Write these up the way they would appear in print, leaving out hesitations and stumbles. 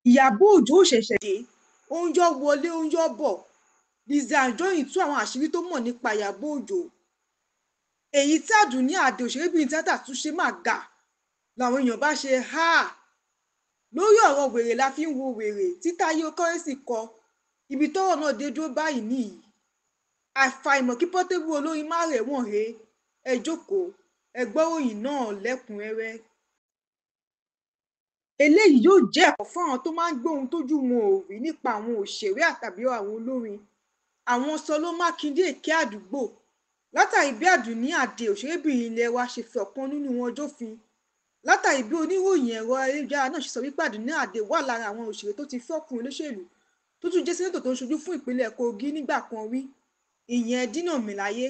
Ìyábọ̀ Òjó ò ṣẹ̀ṣẹ̀ dé, ó ń yọ́ wọlé ó ń yọ́ bọ̀. Lizzy Anjorin tú àwọn àṣírí tó mọ̀ nípa Ìyábọ̀ Òjó. Èyí tí Àdùnní Adé òṣèrébìnrin tíátà tún ṣe mà ga làwọn èèyàn bá ṣe háà. Lórí ọ̀rọ̀ wèrè la fi ń wo wèrè tí Táyé Currency kọ, ibi tọ́rọ̀ náà dé dúró báyìí nìyí. Àfàìmọ̀ kí Portable olórin má rẹ́wọ̀n he. Ẹ jókòó, ẹ gbọ́ròyìn náà lẹ́kùn-ún-rẹ́rẹ́. Eléyìí yóò jẹ́ ẹ̀kọ́ fáwọn tó máa ń gbé ohun tójú wọn ò rí nípa àwọn òṣèré tàbí àwọn olórin. Àwọn Sọlọ Mákindè èké àdúgbò. Látàrí bí Àdùnní Adé òṣèrébìnrin ilé wa ṣe fi ọ̀kan nínú wọn jófin. Látàrí bí oníròyìn ẹ̀rọ ayélujára náà ṣe sọ wípé Àdùnní Adé wà lára àwọn òṣèré tó ti fẹ́ ọkùnrin olóṣèlú tó tún jẹ́ sẹ́nẹ́tọ̀ tó ń ṣojú fún ìpínlẹ̀ Kogi nígbà kan rí, ìyẹn Dino Melaye.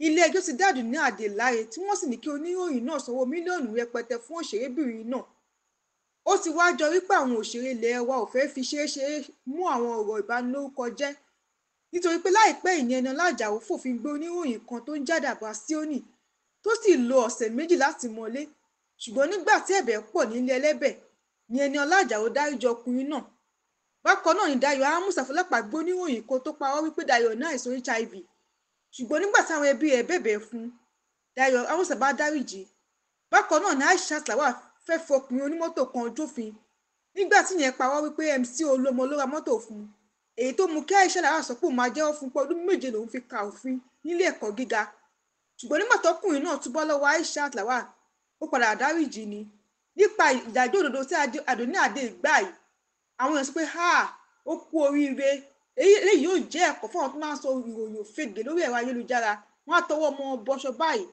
Ilé-ẹjọ́ ti dá Àdùnní Adé láre tí wọ́n sì ní kí oníròyìn náà sanwó mílíọ̀nù rẹpẹtẹ fún òṣèrébìnrin náà. Ó ti wá jọ wípé àwọn òṣèré ilé wa ò fẹ́ fi ṣeréṣeré mú àwọn ọ̀rọ̀ ìbanilórúkọjẹ́, nítorí pé láìpẹ́ yìí ni Ẹniọlá Àjàó fòfin gbé oníròyìn kan tó ń jẹ́ Àdàbà Síónì tó sì lo ọ̀sẹ̀ méjì látìmọ́lé, ṣùgbọ́n nígbà tí ẹ̀bẹ̀ pọ̀ nílé ẹlẹ́bẹ̀ ni Ẹniọlá Àjàó dáríjì ọkùnrin náà. Bákan náà ni Dayọ̀ Ámúsà fọlọ́pàá gbé oníròyìn kan tó parọ́ wípé Dayọ̀ ní àìsàn HIV, ṣùgbọ́n nígbà táwọn ẹbí rẹ̀ bẹ̀bẹ̀ fún un, Dayọ̀ Ámúsà bá dáríjì. Bákan náà ni Aishat Lawal fẹ́ fọkùnrin onímọ́tò kan jófin nígbà tíyẹn parọ́ wípé MC Olúọmọ ló ra mọ́tò fún un, èyí tó mú kí Aishat Lawal sọ pé òun máa jẹ́wọ́ fún un pé ọdún 7 lòun fi ka òfin nílé ẹ̀kọ́ gíga. Ṣùgbọ́n nígbà tọkùnrin náà túbọ́ lọ́wọ́ Aishat Lawal, ó padà dáríjì ni. Nípa ìdájọ́ òdodo tí Àdùnní Adé gbà yìí, àwọn èèyàn sọ pé háà, ó kú oríire. Eléyìí yóò jẹ́ ẹ̀kọ́ fún àwọn tó máa ń sọ ìròyìn òfegè lórí ẹ̀rọ ayélujára, wọ́n á tọwọ́ ọmọ bọṣọ báyìí.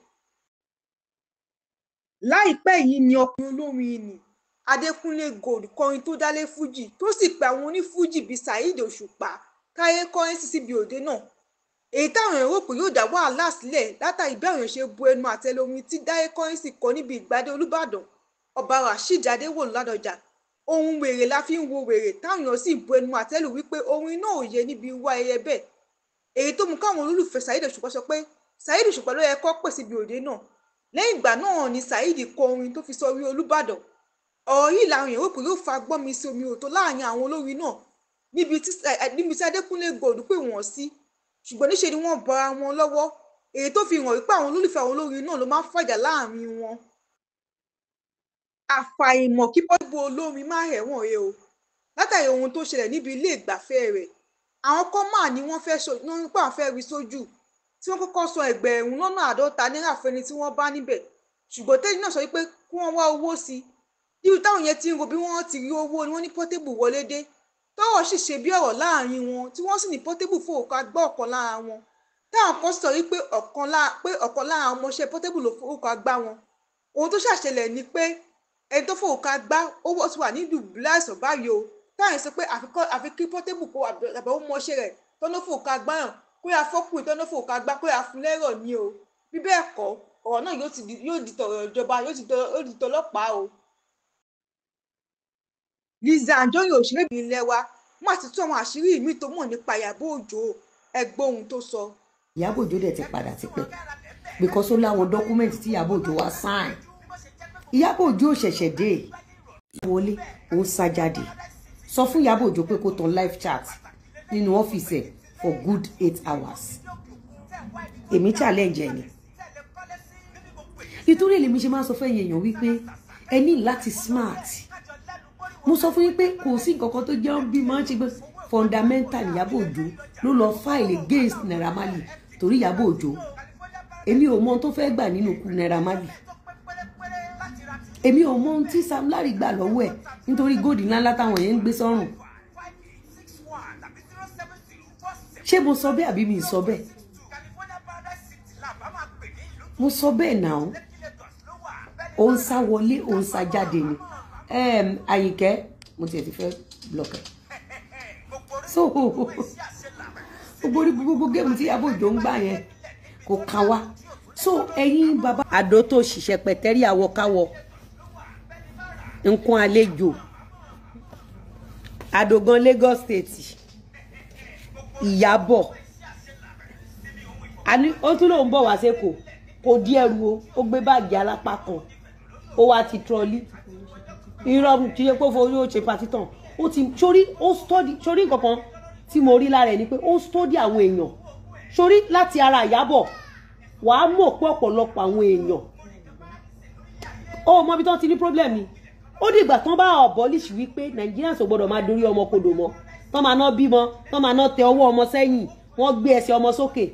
Láìpẹ́ yìí ni ọkùnrin olórin nni Adékúnlé Gold kọrin tó dálé fújì tó sì pe àwọn onífújì bíi Saheed Òṣùpá, Táyé Currency síbi òde náà. Èyí táwọn èèyàn rò pé yóò dá wàhálà sílẹ̀ látàrí bí àwọn èèyàn ṣe bu ẹnu àtẹ́ lu orin tí Táyé Currency kọ níbi ìgbadé Olúbàdàn Ọba Rasheed Adéwọ̀lú Ládọjà. Ohun wèrè la fi ń wo wèrè táwọn èèyàn sì bu ẹnu àtẹ́ lù wípé orin náà ò yẹ níbi irú ayẹyẹ bẹ́ẹ̀. Èyí tó mú káwọn olólùfẹ́ Saheed Òṣùpá sọ pé Saheed Òṣùpá ló yẹ kó pè síbi òde náà. Lẹ́yìn ìgbà náà ni Saheed kọ orin tó fi sọrí Olúbàdàn. Ọ̀rọ̀ yìí làwọn èèyàn rò pé yóò fa gbọ́nmi sí omi òtó láàrin àwọn olórin náà níbi tí Adékúnlé Gold pè wọ́n sí, ṣùgbọ́n níṣe ni wọ́n bọra wọn lọ́wọ́, èyí tó fi hàn wípé àwọn olólùfẹ́ àwọn olórin náà ló máa ń fàjà láàrin wọn. Àfàìmọ̀ kí Portable olórin má rẹ́wọ̀n he o. Látàrí ohun tó ṣẹlẹ̀ níbi ilé ìgbafẹ́ rẹ̀, àwọn kan mà ní wọ́n fẹ́ rí sójú, tí wọ́n kọ́kọ́ san 50,000 náírà fún ẹni tí wọ́n bá níbẹ̀, ṣùgbọ́n tẹ́ni náà sọ wípé kí wọ́n wá owó sí i. Níbi táwọn yẹn ti ń ro bí wọ́n ti rí owó ni wọ́n ní Portable wọlé dé, tọ́rọ̀ sì ṣe bí ọ̀rọ̀ láàrin wọn tí wọ́n sì ní Portable fòrùka gbá ọ̀kan lára wọn, táwọn kan sọ wípé ọ̀kan lára ọmọọṣẹ́ Portable ló fòrùka gbá wọn. Ohun tó ṣàṣẹlẹ̀ ni pé ẹni tó fòrùka gbá ó ti wà ní dùbúlẹ̀ àìsàn báyìí o, táwọn sọ pé àfi kí Portable kó àbẹ̀wò ọmọọṣẹ́ rẹ̀ tọ́nà fòrùka gbá yàn kó yà fọ́kùnrin tọ́nà fòrùka gbá kó yà fún lẹ́rọ̀ ni o. Bí bẹ́ẹ̀ kọ́, ọ̀rọ̀ náà yóò di tọ̀rọ̀ ìjọba, yóò di tọlọ́pàá o. Lizzy Anjorin òṣèrébìnrin ilé wa má ti tú àwọn àṣírí míì tó mọ̀ nípa Ìyábọ̀ Òjó, ẹ gbọ́ ohun tó sọ. Ìyábọ̀ Òjó dẹ̀ ti padà tipẹ́ because ó láwọn dọ́kúmẹ̀ntì tí Ìyábọ̀ Òjó wá sign. Ìyábọ̀ Òjó ò ṣẹ̀ṣẹ̀ dé, wọlé ó ń sá jáde. Sọ fún Ìyábọ̀ Òjó pé kó tan live chat nínú ọ́fíìsì ẹ̀ for good 8 hours. Èmi challenge ẹ̀ ni. Ìtorí èlèmi ṣe máa ń sọ fún ẹ̀yin èèyàn wípé ẹ ní láti smart. Mo sọ fún yín pé kò sí nǹkan kan tó jẹ́ bí máa ń ṣe gbé fundamental. Ìyábọ̀ Òjó ló lọ file against Naira Marley torí Ìyábọ̀ Òjó, èmi ò mọ ohun tó fẹ́ gbà nínú ikú Naira Marley, èmi ò mọ ohun tí Sam Larry gbà lọ́wọ́ ẹ̀ nítorí góòdì ńláńlá táwọn yẹn ń gbé sọ́rùn. Ṣé mo sọ bẹ́ẹ̀ àbí mi sọ bẹ́ẹ̀? Mo sọ bẹ́ẹ̀ náà. Ó ń sá wọlé, ó ń sá jáde ni. Àyìnkẹ́, mo tiẹ̀ ti fẹ́ block ẹ̀. So gbogbo orí gbogbo géèmù tí Ìyábọ̀ Òjó ń gbà yẹn kò kàn wá. So ẹ̀yin bàbá àdó tó ṣiṣẹ́ pẹ̀tẹ́rì àwọ̀káwọ̀ nǹkan àlejò àdògán Lagos State Ìyábọ̀ ó tún lòun bọ̀ wá sẹ́kọ̀ọ́, kò dí ẹrù o, ó gbé báàgì alápá kan, ó wá ti trọ́lí irọ́ tí yẹ kó forí ó ṣe patí tán, Ó ti sórí, ó study sórí. Nǹkan kan tí mo rí lára ẹ̀ ni pé ó study àwọn èèyàn sórí. Láti ara Ìyábọ̀, wàá mọ̀ pé ọ̀pọ̀lọpọ̀ àwọn èèyàn ó mọ ibi tó ti ní problem ni. Ó dìgbà tán bá abolish wípé Nigerians ò gbọdọ̀ máa dorí ọmọ kodò mọ́, tán máa ná bímọ, tán máa ná tẹ ọwọ́ ọmọ sẹ́yìn, wọ́n gbé ẹsẹ̀ ọmọ sókè.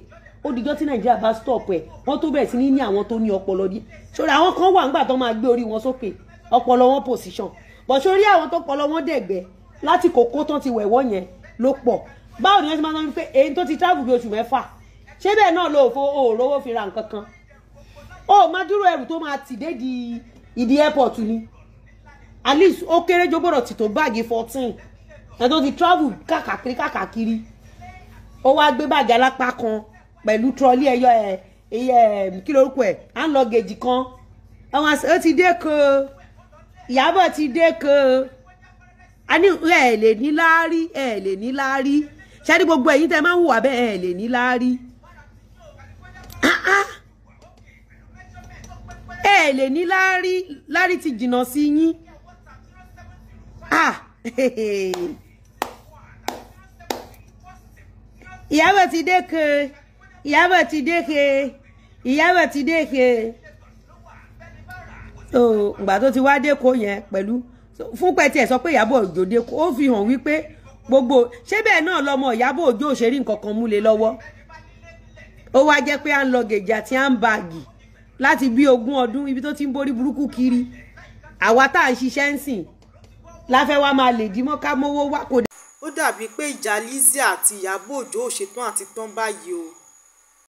Ó dìjọ́ tí Nàìjíríà bá stop ẹ̀, wọ́n tó bẹ̀rẹ̀ sí ní ní àwọn tó ní ọpọlọ ní sórí. Àwọn kan wà ńgbà tán máa gbé orí wọn sókè, ọpọlọ wọn position bọ̀ sórí. Àwọn tó pọlọ wọn dẹ̀gbẹ́ láti kókó tán ti wẹ̀wọ́ yẹn ló pọ̀. Báwo ni wọ́n ti máa ń sọ pé èyí tó ti travel bí oṣù 6, ṣé bẹ́ẹ̀ náà ló fo òòrówó fi ra nǹkan kan? Ó máa dúró ẹrù tó máa tì dé di ìdí airport ni. At least, ó kéré jọ, gbọ́dọ̀ tì tó báàgì 14. Ẹ̀ tó ti travel káàkiri káàkiri, ó wá gbé báàgì alápá kan pẹ̀lú trolley ẹyọ ẹ̀ ẹ̀, kí lorúkọ ẹ̀, à ń lọ gèjì kan. Àwọn ó ti dé ko, Ìyábọ̀ ti dé ko. A ní ẹ lè ní láárí, ẹ lè ní láárí. Ṣáà ní gbogbo ẹ̀yin tẹ́ máa ń hùwà bẹ́ẹ̀, ẹ lè ní láárí. Ah, ah. Ẹ lè ní láárí, láárí ti jìnnà sí yín. Ah, Ìyábọ̀ ti dé ke, Ìyábọ̀ ti dé ke, Ìyábọ̀ ti dé ke. So ìgbà tó ti wá dé kó yẹn pẹ̀lú fún pẹ́ tiẹ̀ sọ pé Ìyábọ̀ Òjó dé kó, ó fi hàn wípé gbogbo ṣé bẹ́ẹ̀ náà lọmọ Ìyábọ̀ Òjó ò ṣe rí nǹkan kan múlẹ̀ lọ́wọ́. Ó wá jẹ́ pé à ń lọ gèjì àti à ń báàgì láti bí 20 ọdún, ibi tó ti ń borí burúkú kiri. Àwa tá à ń ṣiṣẹ́ ń sìn láfẹ́ wá máa lè dímọ́ ká mówó wá kò. Ó dàbíi pé ìjà Lizzy àti Ìyábọ̀ Òjó ò ṣetán àti tán báyìí o.